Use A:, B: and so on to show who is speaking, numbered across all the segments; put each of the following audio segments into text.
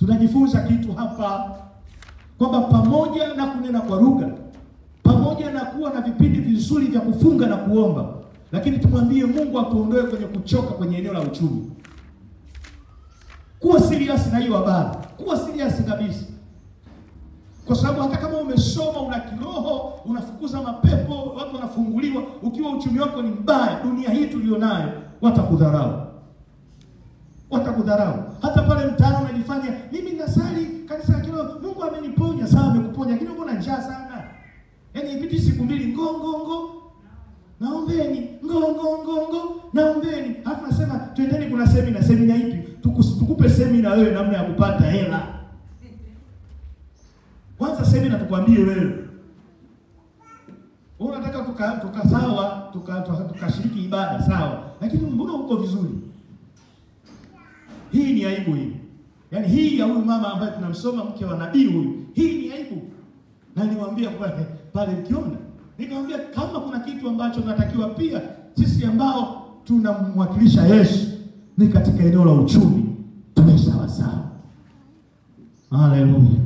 A: Tunajifunza kitu hapa kwamba pamoja na kunena kwa lugha, pamoja na kuwa na vipindi vizuri vya kufunga na kuomba, lakini tumwambie Mungu atuondoe kwenye kuchoka kwenye eneo la uchumi. Kuwa serious na hiyo habari, kuwa serious kabisa. Kwa sababu hata kama umesoma, una kiroho, unafukuza mapepo, watu wanafunguliwa, ukiwa uchumi wako ni mbaya, dunia hii tulionayo watakudharau. Watakudharau. Hata pale mtaani unajifanya mimi nasali kanisa la kiroho, Mungu ameniponya, sawa amekuponya, lakini mbona njaa sana? Yaani ipiti siku mbili ngongongo naombeni, ngongongongo naombeni. Halafu nasema twendeni kuna semina. Semina ipi? Tukupe semina wewe namna ya kupata hela. Kwanza semina tukwambie wewe. Wewe unataka tuka sawa, tukashiriki ibada sawa, lakini mbona uko vizuri? Hii ni aibu hii. Yaani hii ya huyu mama ambaye tunamsoma, mke wa nabii huyu, hii ni aibu. Na niwaambia pale mkiona, nikamwambia kama kuna kitu ambacho tunatakiwa pia sisi ambao tunamwakilisha Yesu ni katika eneo la uchumi tuwe sawa sawa. Haleluya.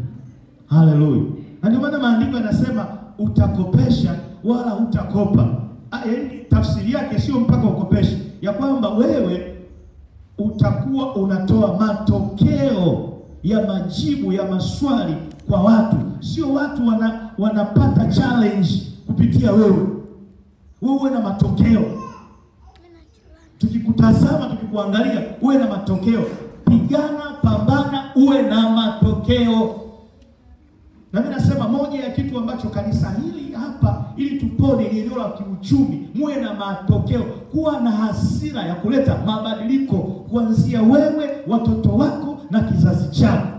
A: Haleluya. Na ndio maana maandiko yanasema utakopesha wala hutakopa. Yaani tafsiri yake sio mpaka ukopeshe, ya kwamba wewe utakuwa unatoa matokeo ya majibu ya maswali kwa watu. Sio watu wanapata challenge kupitia wewe. Wewe uwe na matokeo. Tukikutazama, tukikuangalia, uwe na matokeo. Pigana, pambana, uwe na matokeo. Na mimi nasema moja ya kitu ambacho kanisa hili hapa ili tupone ni eneo la kiuchumi, muwe na matokeo. Kuwa na hasira ya kuleta mabadiliko kuanzia wewe, watoto wako na kizazi chako.